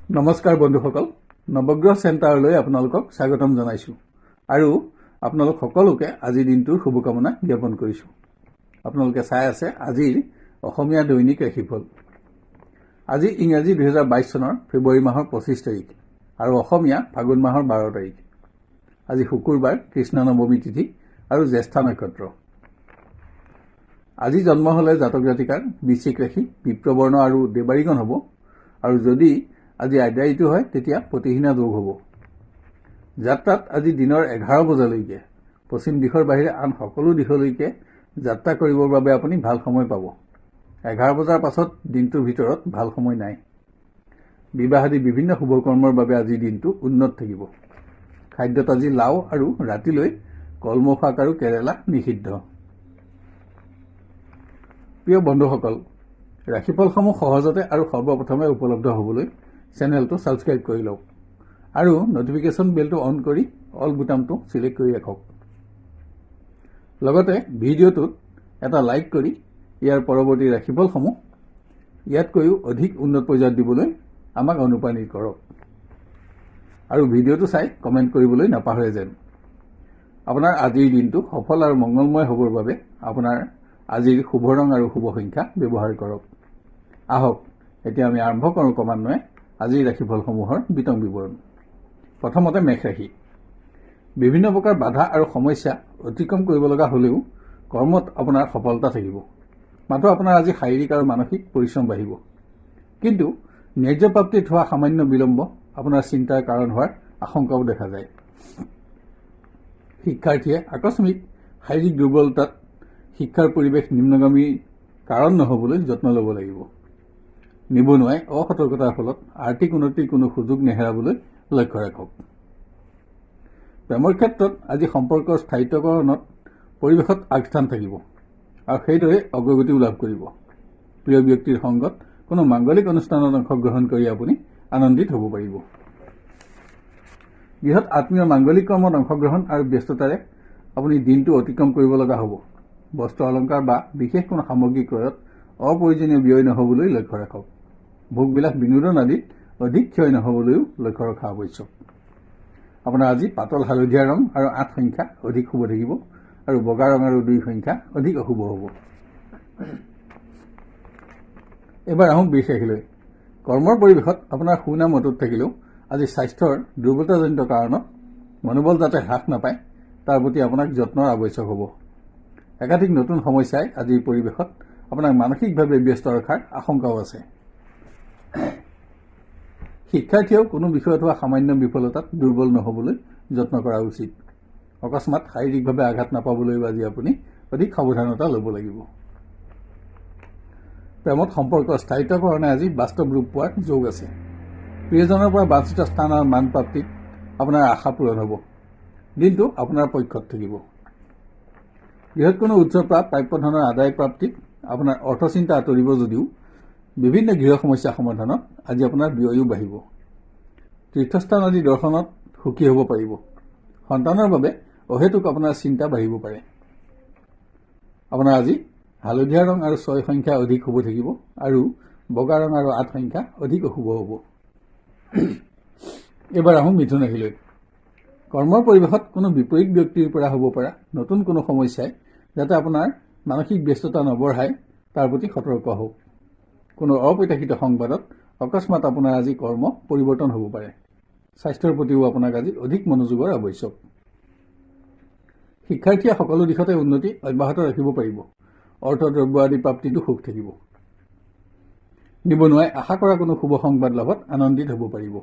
নমস্কাৰ বন্ধুসকল, নৱগ্ৰহ চেণ্টাৰলৈ আপোনালোকক স্বাগতম জনাইছোঁ আৰু আপোনালোক সকলোকে আজিৰ দিনটোৰ শুভকামনা জ্ঞাপন কৰিছোঁ। আপোনালোকে চাই আছে আজিৰ অসমীয়া দৈনিক ৰাশিফল। আজি ইংৰাজী 2022 চনৰ ফেব্ৰুৱাৰী মাহৰ 25 তাৰিখ আৰু অসমীয়া ফাগুন মাহৰ 12 তাৰিখ। আজি শুকুৰবাৰ, কৃষ্ণ নৱমী তিথি আৰু জ্যেষ্ঠা নক্ষত্ৰ। আজি জন্ম হ'লে জাতক জাতিকাৰ বৃশ্চিক ৰাশি, বিপ্ৰবৰ্ণ আৰু দেৱাৰীগণ হ'ব আৰু যদি আজি আদ্যা ঋতু হয়, তেতিয়া প্ৰতিহিনা যোগ হ'ব। যাত্ৰাত আজি দিনৰ 11 বজালৈকে পশ্চিম দিশৰ বাহিৰে আন সকলো দিশলৈকে যাত্ৰা কৰিবৰ বাবে আপুনি ভাল সময় পাব। 11 বজাৰ পাছত দিনটোৰ ভিতৰত ভাল সময় নাই। বিবাহ আদি বিভিন্ন শুভকৰ্মৰ বাবে আজিৰ দিনটো উন্নত থাকিব। খাদ্যত আজি লাও আৰু ৰাতিলৈ কলমৌ শাক আৰু কেৰেলা নিষিদ্ধ। প্ৰিয় বন্ধুসকল, ৰাশিফলসমূহ সহজতে আৰু সৰ্বপ্ৰথমে উপলব্ধ হ'বলৈ চেনেলটো ছাবস্ক্ৰাইব কৰি লওক আৰু নটিফিকেশ্যন বেলটো অন কৰি অল বুটামটো ছিলেক্ট কৰি ৰাখক। লগতে ভিডিঅ'টোত এটা লাইক কৰি ইয়াৰ পৰৱৰ্তী ৰাশিফলসমূহ ইয়াতকৈও অধিক উন্নত পৰ্যায়ত দিবলৈ আমাক অনুপ্ৰাণিত কৰক আৰু ভিডিঅ'টো চাই কমেণ্ট কৰিবলৈ নাপাহৰে যেন। আপোনাৰ আজিৰ দিনটো সফল আৰু মংগলময় হ'বৰ বাবে আপোনাৰ আজিৰ শুভ ৰং আৰু শুভ সংখ্যা ব্যৱহাৰ কৰক। আহক, এতিয়া আমি আৰম্ভ কৰোঁ ক্ৰমান্বয়ে আজিৰ ৰাশিফলসমূহৰ বিতং বিৱৰণ। প্ৰথমতে মেষ ৰাশি। বিভিন্ন প্ৰকাৰ বাধা আৰু সমস্যা অতিক্ৰম কৰিব লগা হ'লেও কৰ্মত আপোনাৰ সফলতা থাকিব। মাত্ৰ আপোনাৰ আজি শাৰীৰিক আৰু মানসিক পৰিশ্ৰম বাঢ়িব। কিন্তু ন্যায্য প্ৰাপ্তিত হোৱা সামান্য বিলম্ব আপোনাৰ চিন্তাৰ কাৰণ হোৱাৰ আশংকাও দেখা যায়। শিক্ষাৰ্থীয়ে আকস্মিক শাৰীৰিক দুৰ্বলতাত শিক্ষাৰ পৰিৱেশ নিম্নগামী কাৰণ নহ'বলৈ যত্ন ল'ব লাগিব। নিবনুৱাই অসতৰ্কতাৰ ফলত আৰ্থিক উন্নতিৰ কোনো সুযোগ নেহেৰুৱাবলৈ লক্ষ্য ৰাখক। প্ৰেমৰ ক্ষেত্ৰত আজি সম্পৰ্কৰ স্থায়িত্বকৰণত পৰিৱেশত আগস্থান থাকিব আৰু সেইদৰে অগ্ৰগতিও লাভ কৰিব। প্ৰিয় ব্যক্তিৰ সংগত কোনো মাংগলিক অনুষ্ঠানত অংশগ্ৰহণ কৰি আপুনি আনন্দিত হ'ব পাৰিব। গৃহত আত্মীয় মাংগলিক কৰ্মত অংশগ্ৰহণ আৰু ব্যস্ততাৰে আপুনি দিনটো অতিক্ৰম কৰিব লগা হ'ব। বস্ত্ৰ, অলংকাৰ বা বিশেষ কোনো সামগ্ৰী ক্ৰয়ত অপ্ৰয়োজনীয় ব্যয় নহ'বলৈ লক্ষ্য ৰাখক। ভোগবিলাস, বিনোদন আদিত অধিক ক্ষয় নহ'বলৈও লক্ষ্য ৰখা আৱশ্যক। আপোনাৰ আজি পাতল হালধীয়া ৰং আৰু 8 সংখ্যা অধিক শুভ থাকিব আৰু বগা ৰং আৰু 2 সংখ্যা অধিক অশুভ হ'ব। এইবাৰ আহোঁ বৃষ ৰাশিলৈ। কৰ্মৰ পৰিৱেশত আপোনাৰ সুনাম অটুট থাকিলেও আজি স্বাস্থ্যৰ দুৰ্বলতাজনিত কাৰণত মনোবল যাতে হ্ৰাস নাপায়, তাৰ প্ৰতি আপোনাক যত্নৰ আৱশ্যক হ'ব। একাধিক নতুন সমস্যাই আজিৰ পৰিৱেশত আপোনাক মানসিকভাৱে ব্যস্ত ৰখাৰ আশংকাও আছে। শিক্ষাৰ্থীয়েও কোনো বিষয়ত হোৱা সামান্য বিফলতাত দুৰ্বল নহ'বলৈ যত্ন কৰা উচিত। অকস্মাত শাৰীৰিকভাৱে আঘাত নাপাবলৈও আজি আপুনি অধিক সাৱধানতা ল'ব লাগিব। প্ৰেমত সম্পৰ্ক স্থায়িত্বকৰণে আজি বাস্তৱ ৰূপ পোৱাৰ যোগ আছে। প্ৰিয়জনৰ পৰা বাঞ্ছিত স্থান আৰু মান প্ৰাপ্তিত আপোনাৰ আশা পূৰণ হ'ব। দিনটো আপোনাৰ পক্ষত থাকিব। গৃহত কোনো উৎসৰ পৰা প্ৰাপ্য ধনৰ আদায় প্ৰাপ্তিত আপোনাৰ অৰ্থচিন্তা আঁতৰিব যদিও বিভিন্ন গৃহ সমস্যা সমাধানত আজি আপোনাৰ ব্যয়ো বাঢ়িব। তীৰ্থস্থান আদি দৰ্শনত সুখী হ'ব পাৰিব। সন্তানৰ বাবে অহেতুক আপোনাৰ চিন্তা বাঢ়িব পাৰে। আপোনাৰ আজি হালধীয়া ৰং আৰু 6 সংখ্যা অধিক শুভ থাকিব আৰু বগা ৰং আৰু 8 সংখ্যা অধিক অশুভ হ'ব। এইবাৰ আহোঁ মিথুন ৰাশিলৈ। কৰ্মৰ পৰিৱেশত কোনো বিপৰীত ব্যক্তিৰ পৰা হ'ব পৰা নতুন কোনো সমস্যাই যাতে আপোনাৰ মানসিক ব্যস্ততা নবঢ়ায়, তাৰ প্ৰতি সতৰ্ক হওক। কোনো অপ্ৰত্যাশিত সংবাদত অকস্মাত আপোনাৰ আজি কৰ্ম পৰিৱৰ্তন হ'ব পাৰে। স্বাস্থ্যৰ প্ৰতিও আপোনাক আজি অধিক মনোযোগৰ আৱশ্যক। শিক্ষাৰ্থীয়ে সকলো দিশতে উন্নতি অব্যাহত ৰাখিব পাৰিব। অৰ্থ, দ্ৰব্য আদি প্ৰাপ্তিতো সুখ থাকিব। নিবনুৱাই আশা কৰা কোনো শুভ সংবাদ লাভত আনন্দিত হ'ব পাৰিব।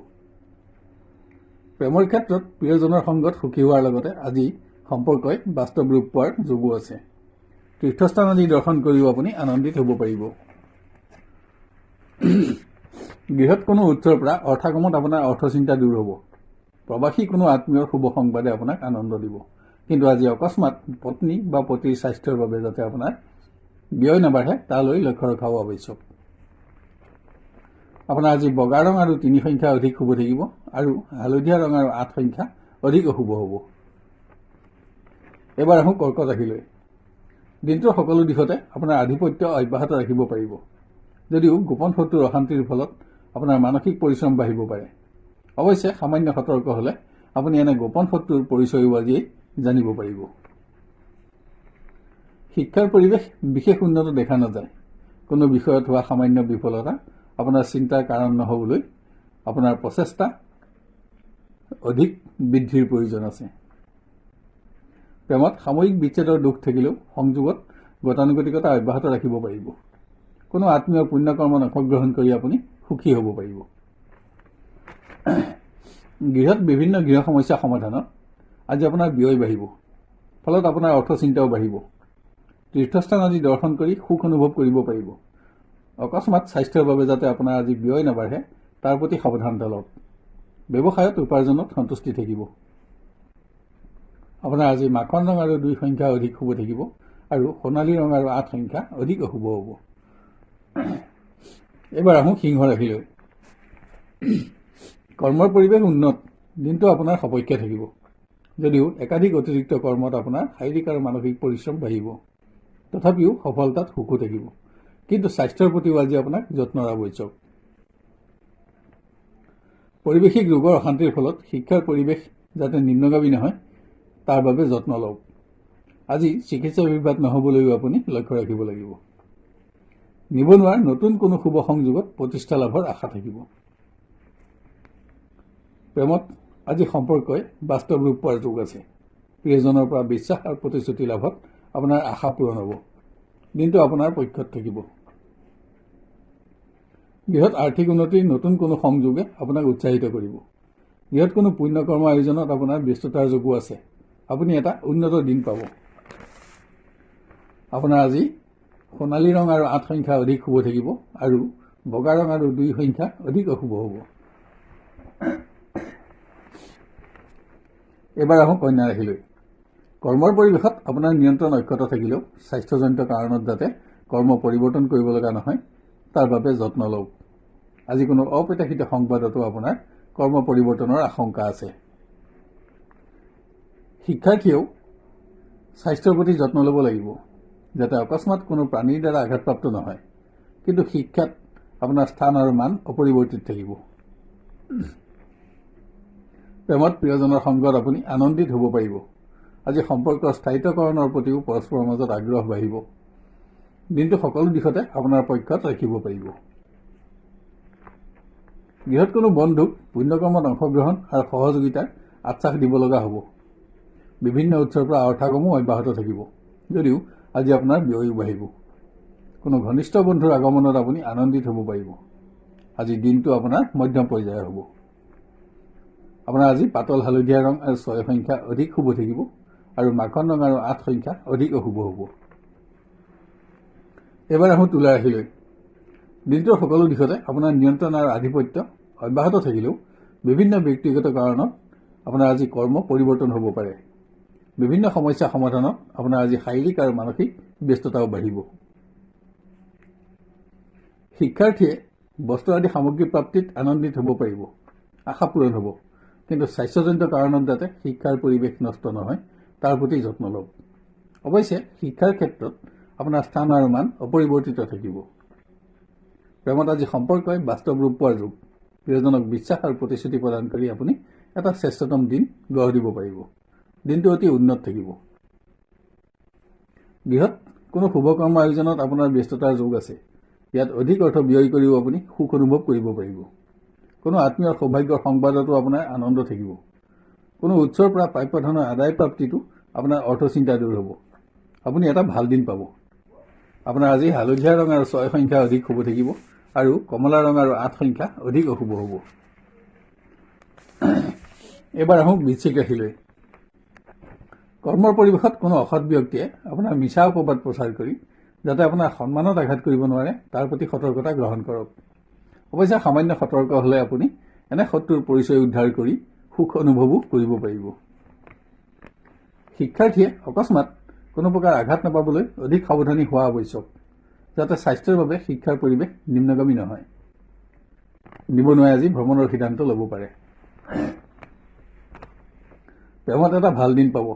প্ৰেমৰ ক্ষেত্ৰত প্ৰিয়জনৰ সংগত সুখী হোৱাৰ লগতে আজি সম্পৰ্কই বাস্তৱ ৰূপ পোৱাৰ যোগো আছে। তীৰ্থস্থান আদি দৰ্শন কৰিও আপুনি আনন্দিত হ'ব পাৰিব। গৃহত কোনো উৎসৰ পৰা অৰ্থাগমত আপোনাৰ অৰ্থচিন্তা দূৰ হ'ব। প্ৰবাসী কোনো আত্মীয়ৰ শুভ সংবাদে আপোনাক আনন্দ দিব। কিন্তু আজি অকস্মাত পত্নী বা পতিৰ স্বাস্থ্যৰ বাবে যাতে আপোনাৰ ব্যয় নাবাঢ়ে, তালৈ লক্ষ্য ৰখাও আৱশ্যক। আপোনাৰ আজি বগা ৰং আৰু 3 সংখ্যা অধিক শুভ থাকিব আৰু হালধীয়া ৰং আৰু 8 সংখ্যা অধিক অশুভ হ'ব। এবাৰ আহোঁ কৰ্কট ৰাশিলৈ। দিনটোৰ সকলো দিশতে আপোনাৰ আধিপত্য অব্যাহত ৰাখিব পাৰিব যদিও গোপন শত্ৰুৰ অশান্তিৰ ফলত আপোনাৰ মানসিক পৰিশ্ৰম বাঢ়িব পাৰে। অৱশ্যে সামান্য সতৰ্ক হ'লে আপুনি এনে গোপন শত্ৰুৰ পৰিচয়ো আজিয়েই জানিব পাৰিব। শিক্ষাৰ পৰিৱেশ বিশেষ উন্নত দেখা নাযায়। কোনো বিষয়ত হোৱা সামান্য বিফলতা আপোনাৰ চিন্তাৰ কাৰণ নহ'বলৈ আপোনাৰ প্ৰচেষ্টা অধিক বৃদ্ধিৰ প্ৰয়োজন আছে। প্ৰেমত সাময়িক বিচ্ছেদৰ দুখ থাকিলেও সংযোগত গতানুগতিকতা অব্যাহত ৰাখিব পাৰিব। কোনো আত্মীয়ৰ পুণ্যকৰ্মত অংশগ্ৰহণ কৰি আপুনি সুখী হ'ব পাৰিব। গৃহত বিভিন্ন গৃহ সমস্যা সমাধানত আজি আপোনাৰ ব্যয় বাঢ়িব, ফলত আপোনাৰ অৰ্থচিন্তাও বাঢ়িব। তীৰ্থস্থান আদি দৰ্শন কৰি সুখ অনুভৱ কৰিব পাৰিব। অকস্মাত স্বাস্থ্যৰ বাবে যাতে আপোনাৰ আজি ব্যয় নাবাঢ়ে, তাৰ প্ৰতি সাৱধানতা লওক। ব্যৱসায়ত উপাৰ্জনত সন্তুষ্টি থাকিব। আপোনাৰ আজি মাখন ৰং আৰু 2 সংখ্যা অধিক শুভ থাকিব আৰু সোণালী ৰং আৰু 8 সংখ্যা অধিক অশুভ হ'ব। এইবাৰ আহোঁ সিংহ ৰাশিলৈ। কৰ্মৰ পৰিৱেশ উন্নত, দিনটো আপোনাৰ সপক্ষে থাকিব, যদিও একাধিক অতিৰিক্ত কৰ্মত আপোনাৰ শাৰীৰিক আৰু মানসিক পৰিশ্ৰম বাঢ়িব। তথাপিও সফলতাত সুখো থাকিব, কিন্তু স্বাস্থ্যৰ প্ৰতিও আজি আপোনাক যত্নৰ আৱশ্যক। পৰিৱেশিক ৰোগৰ অশান্তিৰ ফলত শিক্ষাৰ পৰিৱেশ যাতে নিম্নগামী নহয়, তাৰ বাবে যত্ন লওক। আজি চিকিৎসা বিভ্ৰাট নহ'বলৈও আপুনি লক্ষ্য ৰাখিব লাগিব। নিবনুৱাৰ নতুন কোনো শুভ সংযোগত প্ৰতিষ্ঠা লাভৰ আশা থাকিব। প্ৰেমত আজি সম্পৰ্কই বাস্তৱ ৰূপ পোৱাৰ যোগ আছে। প্ৰিয়জনৰ পৰা বিশ্বাস আৰু প্ৰতিশ্ৰুতি লাভত আপোনাৰ আশা পূৰণ হ'ব। দিনটো আপোনাৰ পক্ষত থাকিব। গৃহত আৰ্থিক উন্নতিৰ নতুন কোনো সংযোগে আপোনাক উৎসাহিত কৰিব। গৃহত কোনো পুণ্যকৰ্ম আয়োজনত আপোনাৰ ব্যস্ততাৰ যোগো আছে। আপুনি এটা উন্নত দিন পাব। আপোনাৰ আজি সোণালী ৰং আৰু 8 সংখ্যা অধিক শুভ থাকিব আৰু বগা ৰং আৰু 2 সংখ্যা অধিক অশুভ হ'ব। এইবাৰ আহোঁ কন্যা ৰাশিলৈ। কৰ্মৰ পৰিৱেশত আপোনাৰ নিয়ন্ত্ৰণ অক্ষত থাকিলেও স্বাস্থ্যজনিত কাৰণত যাতে কৰ্ম পৰিৱৰ্তন কৰিব লগা নহয়, তাৰ বাবে যত্ন লওক। আজি কোনো অপ্ৰত্যাশিত সংবাদতো আপোনাৰ কৰ্ম পৰিৱৰ্তনৰ আশংকা আছে। শিক্ষাৰ্থীয়েও স্বাস্থ্যৰ প্ৰতি যত্ন ল'ব লাগিব, যাতে অকস্মাত কোনো প্ৰাণীৰ দ্বাৰা আঘাতপ্ৰাপ্ত নহয়। কিন্তু শিক্ষাত আপোনাৰ স্থান আৰু মান অপৰিৱৰ্তিত থাকিব। প্ৰেমত প্ৰিয়জনৰ সংগত আপুনি আনন্দিত হ'ব পাৰিব। আজি সম্পৰ্কৰ স্থায়িত্বকৰণৰ প্ৰতিও পৰস্পৰৰ মাজত আগ্ৰহ বাঢ়িব। দিনটো সকলো দিশতে আপোনাৰ পক্ষত ৰাখিব পাৰিব। গৃহত কোনো বন্ধুক পুণ্যকৰ্মত অংশগ্ৰহণ আৰু সহযোগিতাৰ আশ্বাস দিব লগা হ'ব। বিভিন্ন উৎসৰ পৰা অৰ্থাগমো অব্যাহত থাকিব, যদিও আজি আপোনাৰ ব্যয়ো বাঢ়িব। কোনো ঘনিষ্ঠ বন্ধুৰ আগমনত আপুনি আনন্দিত হ'ব পাৰিব। আজি দিনটো আপোনাৰ মধ্যম পৰ্যায়ৰ হ'ব। আপোনাৰ আজি পাতল হালধীয়া ৰং আৰু 6 সংখ্যা অধিক শুভ থাকিব আৰু মাখন ৰং আৰু 8 সংখ্যা অধিক অশুভ হ'ব। এইবাৰ আহোঁ তুলা ৰাশিলৈ। দিনটোৰ সকলো দিশতে আপোনাৰ নিয়ন্ত্ৰণ আৰু আধিপত্য অব্যাহত থাকিলেও বিভিন্ন ব্যক্তিগত কাৰণত আপোনাৰ আজি কৰ্ম পৰিৱৰ্তন হ'ব পাৰে। বিভিন্ন সমস্যা সমাধানত আপোনাৰ আজি শাৰীৰিক আৰু মানসিক ব্যস্ততাও বাঢ়িব। শিক্ষাৰ্থীয়ে বস্ত্ৰ আদি সামগ্ৰী প্ৰাপ্তিত আনন্দিত হ'ব পাৰিব, আশা পূৰণ হ'ব। কিন্তু স্বাস্থ্যজনিত কাৰণত যাতে শিক্ষাৰ পৰিৱেশ নষ্ট নহয়, তাৰ প্ৰতি যত্ন লওক। অৱশ্যে শিক্ষাৰ ক্ষেত্ৰত আপোনাৰ স্থান আৰু মান অপৰিৱৰ্তিত থাকিব। প্ৰেমত আজি সম্পৰ্কই বাস্তৱ ৰূপ পোৱাৰ যোগ। প্ৰিয়জনক বিশ্বাস আৰু প্ৰতিশ্ৰুতি প্ৰদান কৰি আপুনি এটা শ্ৰেষ্ঠতম দিন গঢ় দিব পাৰিব। দিনটো অতি উন্নত থাকিব। গৃহত কোনো শুভকৰ্ম আয়োজনত আপোনাৰ ব্যস্ততাৰ যোগ আছে। ইয়াত অধিক অৰ্থ ব্যয় কৰিও আপুনি সুখ অনুভৱ কৰিব পাৰিব। কোনো আত্মীয়ৰ সৌভাগ্যৰ সংবাদতো আপোনাৰ আনন্দ থাকিব। কোনো উৎসৰ পৰা প্ৰাপ্য ধনৰ আদায় প্ৰাপ্তিতো আপোনাৰ অৰ্থচিন্তা দূৰ হ'ব। আপুনি এটা ভাল দিন পাব। আপোনাৰ আজি হালধীয়া ৰং আৰু 6 সংখ্যা অধিক শুভ থাকিব আৰু কমলা ৰং আৰু 8 সংখ্যা অধিক অশুভ হ'ব। এইবাৰ আহোঁ বৃশ্চিক ৰাশিলৈ। কৰ্মৰ পৰিৱেশত কোনো অসৎ ব্যক্তিয়ে আপোনাৰ মিছা অপবাদ প্ৰচাৰ কৰি যাতে আপোনাৰ সন্মানত আঘাত কৰিব নোৱাৰে, তাৰ প্ৰতি সতৰ্কতা গ্ৰহণ কৰক। অৱশ্যে সামান্য সতৰ্ক হ'লে আপুনি এনে শত্ৰুৰ পৰিচয় উদ্ধাৰ কৰি সুখ অনুভৱো কৰিব পাৰিব। শিক্ষাৰ্থীয়ে অকস্মাত কোনো প্ৰকাৰ আঘাত নাপাবলৈ অধিক সাৱধানী হোৱা আৱশ্যক, যাতে স্বাস্থ্যৰ বাবে শিক্ষাৰ পৰিৱেশ নিম্নগামী নহয়। নিবনুৱাই আজি ভ্ৰমণৰ সিদ্ধান্ত ল'ব পাৰে। প্ৰেমত এটা ভাল দিন পাব।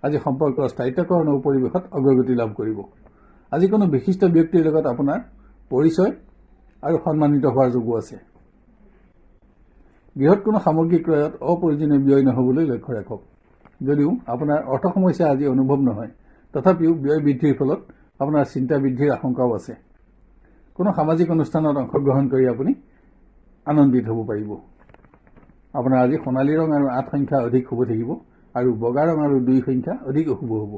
আজি সম্পৰ্কৰ স্থায়িত্বকৰণৰ পৰিৱেশত অগ্ৰগতি লাভ কৰিব। আজি কোনো বিশিষ্ট ব্যক্তিৰ লগত আপোনাৰ পৰিচয় আৰু সন্মানিত হোৱাৰ যোগো আছে। গৃহত কোনো সামগ্ৰী ক্ৰয়ত অপ্ৰয়োজনীয় ব্যয় নহ'বলৈ লক্ষ্য ৰাখক। যদিও আপোনাৰ অৰ্থ সমস্যা আজি অনুভৱ নহয়, তথাপিও ব্যয় বৃদ্ধিৰ ফলত আপোনাৰ চিন্তা বৃদ্ধিৰ আশংকাও আছে। কোনো সামাজিক অনুষ্ঠানত অংশগ্ৰহণ কৰি আপুনি আনন্দিত হ'ব পাৰিব। আপোনাৰ আজি সোণালী ৰং আৰু 8 সংখ্যা অধিক শুভ থাকিব আৰু বগা ৰং আৰু 2 সংখ্যা অধিক অশুভ হ'ব।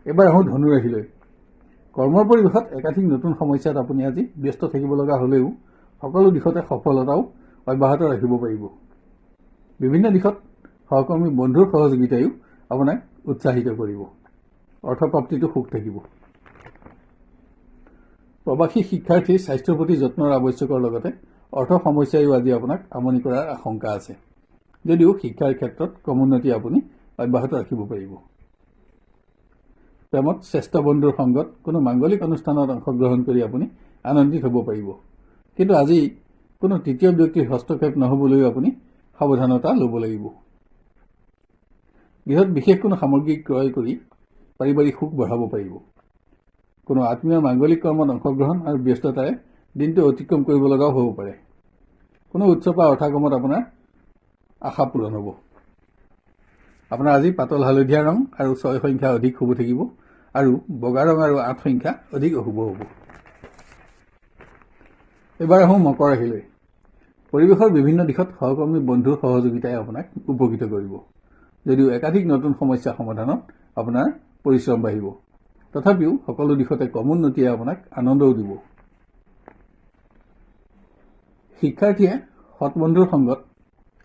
এবাৰ আহোঁ ধনুৰাশিলৈ। কৰ্মৰ পৰিৱেশত একাধিক নতুন সমস্যাত আপুনি আজি ব্যস্ত থাকিব লগা হ'লেও সকলো দিশতে সফলতাও অব্যাহত ৰাখিব পাৰিব। বিভিন্ন দিশত সহকৰ্মী বন্ধুৰ সহযোগিতাইও আপোনাক উৎসাহিত কৰিব। অৰ্থপ্ৰাপ্তিটো সুখ থাকিব। প্ৰৱাসী শিক্ষাৰ্থীৰ স্বাস্থ্যৰ প্ৰতি যত্নৰ আৱশ্যকৰ লগতে অৰ্থ সমস্যাইও আজি আপোনাক আমনি কৰাৰ আশংকা আছে, যদিও শিক্ষাৰ ক্ষেত্ৰত ক্ৰমোন্নতি আপুনি অব্যাহত ৰাখিব পাৰিব। প্ৰেমত শ্ৰেষ্ঠ বন্ধুৰ সংগত কোনো মাংগলিক অনুষ্ঠানত অংশগ্ৰহণ কৰি আপুনি আনন্দিত হ'ব পাৰিব। কিন্তু আজি কোনো তৃতীয় ব্যক্তিৰ হস্তক্ষেপ নহ'বলৈও আপুনি সাৱধানতা ল'ব লাগিব। গৃহত বিশেষ কোনো সামগ্ৰী ক্ৰয় কৰি পাৰিবাৰিক সুখ বঢ়াব পাৰিব। কোনো আত্মীয়ৰ মাংগলিক কৰ্মত অংশগ্ৰহণ আৰু ব্যস্ততাৰে দিনটো অতিক্ৰম কৰিব লগাও হ'ব পাৰে। কোনো উৎসৱ বা অৰ্থাগমত আপোনাৰ আশা পূৰণ হ'ব। আপোনাৰ আজি পাতল হালধীয়া ৰং আৰু 6 সংখ্যা অধিক শুভ থাকিব আৰু বগা ৰং আৰু 8 সংখ্যা অধিক অশুভ হ'ব। এইবাৰ আহোঁ মকৰ ৰাশিলৈ। পৰিৱেশৰ বিভিন্ন দিশত সহকৰ্মী বন্ধুৰ সহযোগিতাই আপোনাক উপকৃত কৰিব। যদিও একাধিক নতুন সমস্যা সমাধানত আপোনাৰ পৰিশ্ৰম বাঢ়িব, তথাপিও সকলো দিশতে ক্ৰমোন্নতিয়ে আপোনাক আনন্দও দিব। শিক্ষাৰ্থীয়ে সৎ বন্ধুৰ সংগত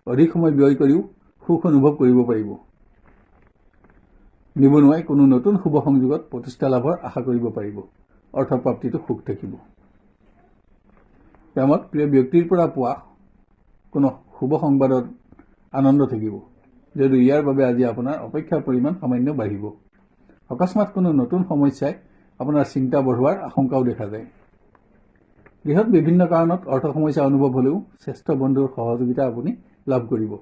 অধিক সময় ব্যয় কৰিও সুখ অনুভৱ কৰিব পাৰিব। নিবনুৱাই কোনো নতুন শুভ সংযোগত প্ৰতিষ্ঠা লাভৰ আশা কৰিব পাৰিব। অৰ্থপ্ৰাপ্তিটো সুখ থাকিব। প্ৰেমত প্ৰিয় ব্যক্তিৰ পৰা পোৱা কোনো শুভ সংবাদত আনন্দ থাকিব, যদিও ইয়াৰ বাবে আজি আপোনাৰ অপেক্ষাৰ পৰিমাণ সামান্য বাঢ়িব। অকস্মাত কোনো নতুন সমস্যাই আপোনাৰ চিন্তা বঢ়োৱাৰ আশংকাও দেখা যায়। গৃহত বিভিন্ন কাৰণত অৰ্থ সমস্যা অনুভৱ হ'লেও শ্ৰেষ্ঠ বন্ধুৰ সহযোগিতা আপুনি লাভ কৰিব।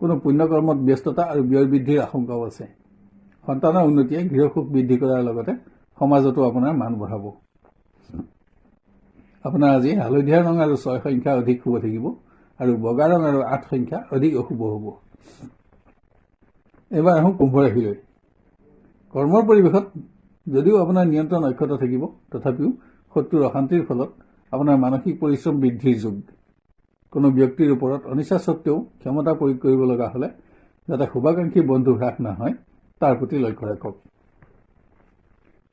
কোনো পুণ্যকৰ্মত ব্যস্ততা আৰু ব্যয় বৃদ্ধিৰ আশংকাও আছে। সন্তানৰ উন্নতিয়ে গৃহসুখ বৃদ্ধি কৰাৰ লগতে সমাজতো আপোনাৰ মান বঢ়াব। আপোনাৰ আজি হালধীয়া ৰং আৰু 6 সংখ্যা অধিক শুভ থাকিব আৰু বগা ৰং আৰু 8 সংখ্যা অধিক অশুভ হ'ব। এইবাৰ আহোঁ কুম্ভ ৰাশিলৈ। কৰ্মৰ পৰিৱেশত যদিও আপোনাৰ নিয়ন্ত্ৰণ অক্ষত থাকিব, তথাপিও শত্ৰুৰ অশান্তিৰ ফলত আপোনাৰ মানসিক পৰিশ্ৰম বৃদ্ধিৰ যোগ। কোনো ব্যক্তিৰ ওপৰত অনিচ্ছা সত্ত্বেও ক্ষমতা প্ৰয়োগ কৰিব লগা হ'লে যাতে শুভাকাংক্ষী বন্ধু হ্ৰাস নহয় তাৰ প্ৰতি লক্ষ্য ৰাখক।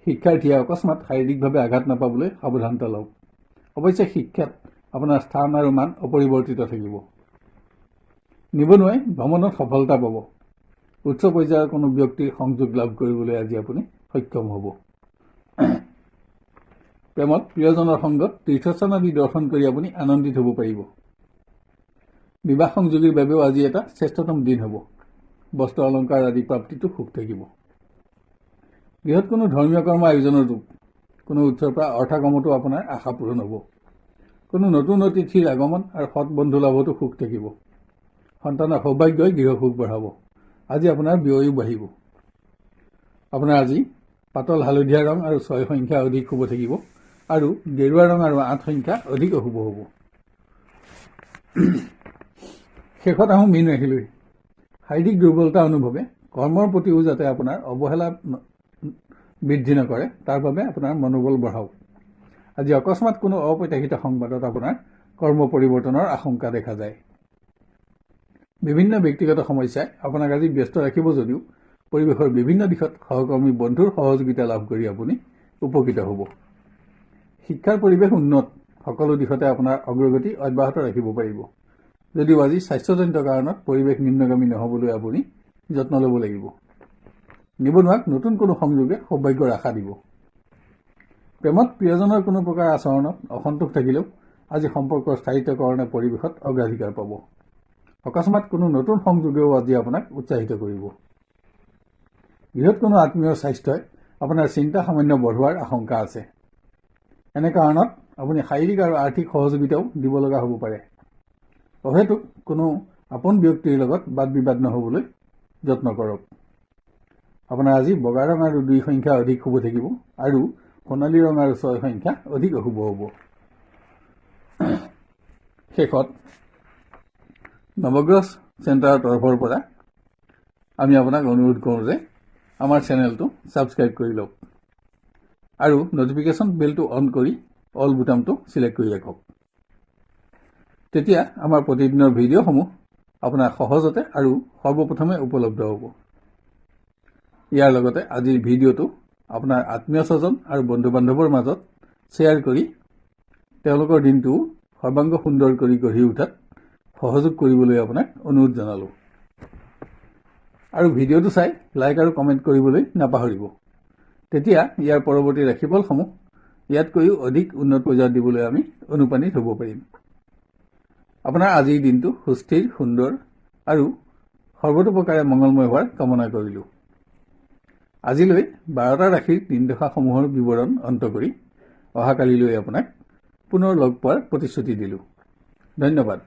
শিক্ষাৰ্থীয়ে অকস্মাত শাৰীৰিকভাৱে আঘাত নাপাবলৈ সাৱধানতা লওক। অৱশ্যে শিক্ষাত আপোনাৰ স্থান আৰু মান অপৰিৱৰ্তিত থাকিব। নিবনুৱাই ভ্ৰমণত সফলতা পাব। উচ্চ পৰ্যায়ৰ কোনো ব্যক্তিৰ সংযোগ লাভ কৰিবলৈ আজি আপুনি সক্ষম হ'ব। প্ৰেমত প্ৰিয়জনৰ সংগত তীৰ্থস্থান আদি দৰ্শন কৰি আপুনি আনন্দিত হ'ব পাৰিব। বিবাহ সংযোগীৰ বাবেও আজি এটা শ্ৰেষ্ঠতম দিন হ'ব। বস্ত্ৰ অলংকাৰ আদি প্ৰাপ্তিটো সুখ থাকিব। গৃহত কোনো ধৰ্মীয় কৰ্ম আয়োজনৰ যোগ। কোনো উৎসৰ পৰা অৰ্থাগমতো আপোনাৰ আশা পূৰণ হ'ব। কোনো নতুন অতিথিৰ আগমন আৰু সৎ বন্ধু লাভতো সুখ থাকিব। সন্তানৰ সৌভাগ্যই গৃহ সুখ বঢ়াব। আজি আপোনাৰ ব্যয়ো বাঢ়িব। আপোনাৰ আজি পাতল হালধীয়া ৰং আৰু 6 সংখ্যা অধিক শুভ থাকিব আৰু গেৰুৱা ৰং আৰু 8 সংখ্যা অধিক অশুভ হ'ব। শেষত আহোঁ মীন ৰাশিলৈ। শাৰীৰিক দুৰ্বলতা অনুভৱে কৰ্মৰ প্ৰতিও যাতে আপোনাৰ অৱহেলা বৃদ্ধি নকৰে তাৰ বাবে আপোনাৰ মনোবল বঢ়াওক। আজি অকস্মাত কোনো অপ্ৰত্যাশিত সংবাদত আপোনাৰ কৰ্ম পৰিৱৰ্তনৰ আশংকা দেখা যায়। বিভিন্ন ব্যক্তিগত সমস্যাই আপোনাক আজি ব্যস্ত ৰাখিব যদিও পৰিৱেশৰ বিভিন্ন দিশত সহকৰ্মী বন্ধুৰ সহযোগিতা লাভ কৰি আপুনি উপকৃত হ'ব। শিক্ষাৰ পৰিৱেশ উন্নত, সকলো দিশতে আপোনাৰ অগ্ৰগতি অব্যাহত ৰাখিব পাৰিব। যদিও আজি স্বাস্থ্যজনিত কাৰণত পৰিৱেশ নিম্নগামী নহ'বলৈ আপুনি যত্ন ল'ব লাগিব। নিবনুৱাক নতুন কোনো সংযোগে সৌভাগ্যৰ আশা দিব। প্ৰেমত প্ৰিয়জনৰ কোনো প্ৰকাৰ আচৰণত অসন্তোষ থাকিলেও আজি সম্পৰ্কৰ স্থায়িত্বকৰণে পৰিৱেশত অগ্ৰাধিকাৰ পাব। অকস্মাত কোনো নতুন সংযোগেও আজি আপোনাক উৎসাহিত কৰিব। গৃহত কোনো আত্মীয়ৰ স্বাস্থ্যই আপোনাৰ চিন্তা সামান্য বঢ়োৱাৰ আশংকা আছে। এনে কাৰণত আপুনি শাৰীৰিক আৰু আৰ্থিক সহযোগিতাও দিব লগা হ'ব পাৰে। অহেতুক কোনো আপোন ব্যক্তিৰ লগত বাদ বিবাদ নহ'বলৈ যত্ন কৰক। আপোনাৰ আজি বগা ৰং আৰু 2 সংখ্যা অধিক শুভ থাকিব আৰু সোণালী ৰং আৰু 6 সংখ্যা অধিক অশুভ হ'ব। শেষত নৱগ্ৰহ চেণ্টাৰৰ তৰফৰ পৰা আমি আপোনাক অনুৰোধ কৰোঁ যে আমাৰ চেনেলটো ছাবস্ক্ৰাইব কৰি লওক আৰু নটিফিকেশ্যন বেলটো অন কৰি অল বুটামটো ছিলেক্ট কৰি ৰাখক। তেতিয়া আমাৰ প্ৰতিদিনৰ ভিডিঅ'সমূহ আপোনাৰ সহজতে আৰু সৰ্বপ্ৰথমে উপলব্ধ হ'ব। ইয়াৰ লগতে আজিৰ ভিডিঅ'টো আপোনাৰ আত্মীয় স্বজন আৰু বন্ধু বান্ধৱৰ মাজত শ্বেয়াৰ কৰি তেওঁলোকৰ দিনটোও সৰ্বাংগ সুন্দৰ কৰি গঢ়ি উঠাত সহযোগ কৰিবলৈ আপোনাক অনুৰোধ জনালোঁ। আৰু ভিডিঅ'টো চাই লাইক আৰু কমেণ্ট কৰিবলৈ নাপাহৰিব। তেতিয়া ইয়াৰ পৰৱৰ্তী ৰাশিফলসমূহ ইয়াতকৈও অধিক উন্নত পৰ্যায়ত দিবলৈ আমি অনুপ্ৰাণিত হ'ব পাৰিম। আপোনাৰ আজিৰ দিনটো সুস্থিৰ, সুন্দৰ আৰু সৰ্বতোপ্ৰকাৰে মংগলময় হোৱাৰ কামনা কৰিলোঁ। আজিলৈ 12টা ৰাশিৰ দিনদশাসমূহৰ বিৱৰণ অন্ত কৰি অহাকালিলৈ আপোনাক পুনৰ লগ পোৱাৰ প্ৰতিশ্ৰুতি দিলোঁ। ধন্যবাদ।